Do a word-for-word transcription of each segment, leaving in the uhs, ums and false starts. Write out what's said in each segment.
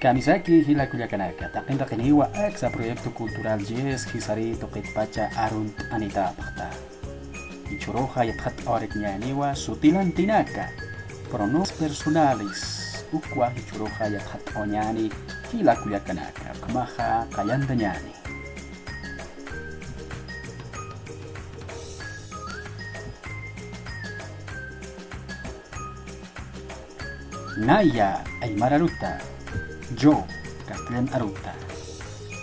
Kamisaki jila kullakanaka, taqin taqiniwa aksa proyecto cultural yes jisari tuqitpacha arunt'anitapxta. Jichhüruxa yatxat'awarakiñäniwa sutilantinaka, pronombres personales, ukwa jichhüruxa yatxat'awañäni jila kullakanaka, ukhamaxa qallantañäni. Naya aymar aruta, yo castellan aruta.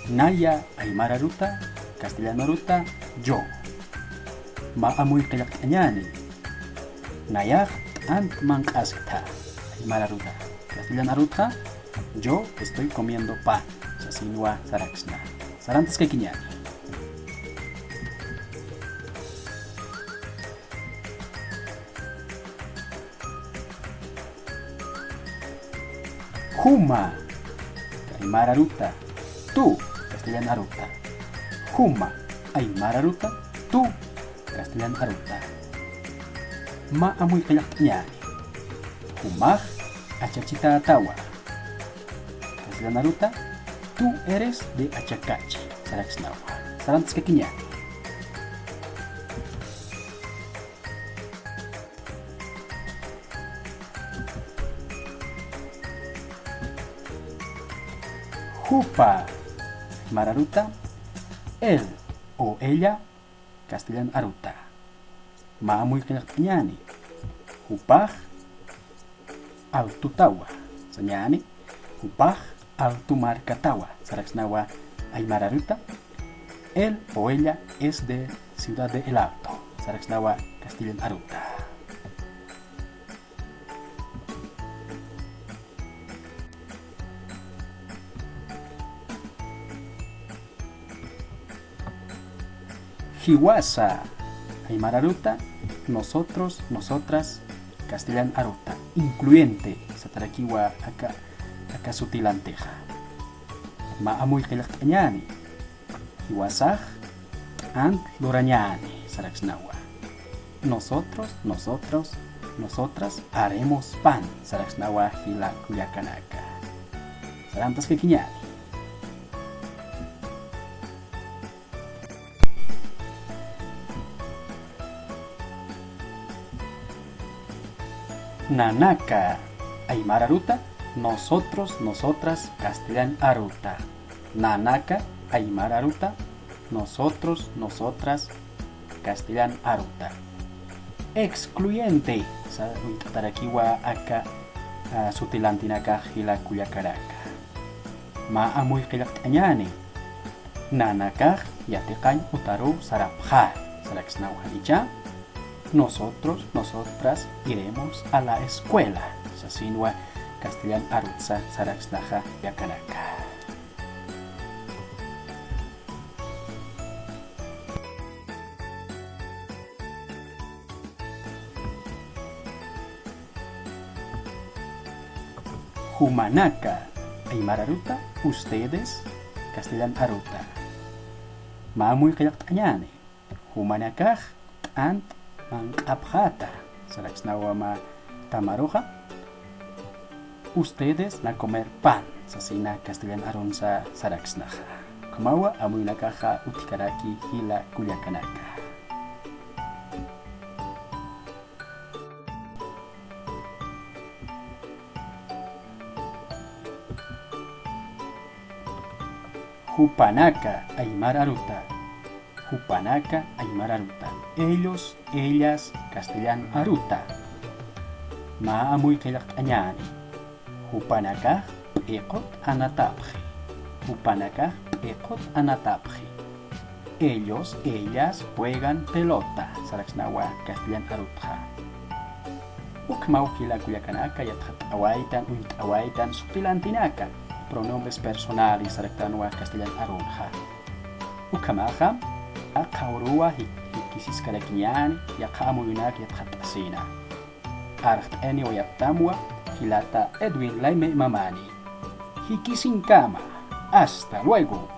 Naya aymar aruta, castellan aruta, yo. Mä amuy qillqt'añäni. Nayax t'ant manq'asktha, aymar aruta. Castellan arutxa, yo estoy comiendo pan, sasinwa saraksna. Sarantaskakiñäni. Juma, aymar aruta, tú, castellan aruta. Juma, aymar aruta, tú, castellan aruta. Mä amuy qillqt'añäni. Jumax achachitätawa. Castellan aruta, tú eres de Achacachi, saraksnawa. Sarantaskakiñäni. Jupa, aymar aruta, él o ella, castellan aruta. Mä amuy qillqt'añäni. Jupax Altotawa, sañäni. Jupax Alto markatawa, saraksnawa aymar aruta. Él o ella es de Ciudad de El Alto, saraksnawa castellan aruta. Jiwasa, aymar aruta, nosotros, nosotras, castellan aruta, incluyente, satarakiwa aka, aka sutilantixa. Mä amuy qillqt'añäni. Jiwasax t'ant lurañäni, saraksnawa. Nosotros, nosotros, nosotras haremos pan, saraksnawa jila kullakanaka. Sarantaskakiñäni. Nanaka, aymar aruta, nosotros, nosotras, castellan aruta. Nanaka, aymar aruta, nosotros, nosotras, castellan aruta. Excluyente, sa, uñt'atarakiwa aka, a, sutilantinakax jila kullakanaka. Mä amuy qillqt'añäni. Nanakax yatiqañ utaruw sarapxä, saraksnawa jichha. Nosotros, nosotras iremos a la escuela, sasinwa castellan arutsa saraksnaxa kullakanaka. Jumanaka, aymar aruta, ustedes, castellan aruta. Mä amuy qillqt'añäni. Jumanakax t'ant manq'apxäta, saraksnawa mä tamaruxa. Ustedes van a comer pan, sasina castellan arunsa saraksnaxa. Ukhamawa amuyunakaxa utjkaraki jila kullakanaka. Jupanaka aymar aruta. Jupanaka aymar aruta. Ellos, ellas, castellan aruta. Mä amuy qillqt'añäni. Jupanakax p'iqut anatapxi. Jupanakax p'iqut anatapxi. Ellos, ellas juegan pelota, saraksnawa castellan arutxa. Ukhamaw jila kullakanaka yatxat'awaytan, uñt'awaytan sutilantinaka, pronombres personales saraktanwa castellan arunxa. Ukhamaxa, yaqha uruwa jik-, jikisiskarakiñäni, yaqha amuyunak yatxat'asina. Arxt'aniwayapxtamwa, jilata Edwin Laime Mamani. Jikisiñkama. Hasta luego.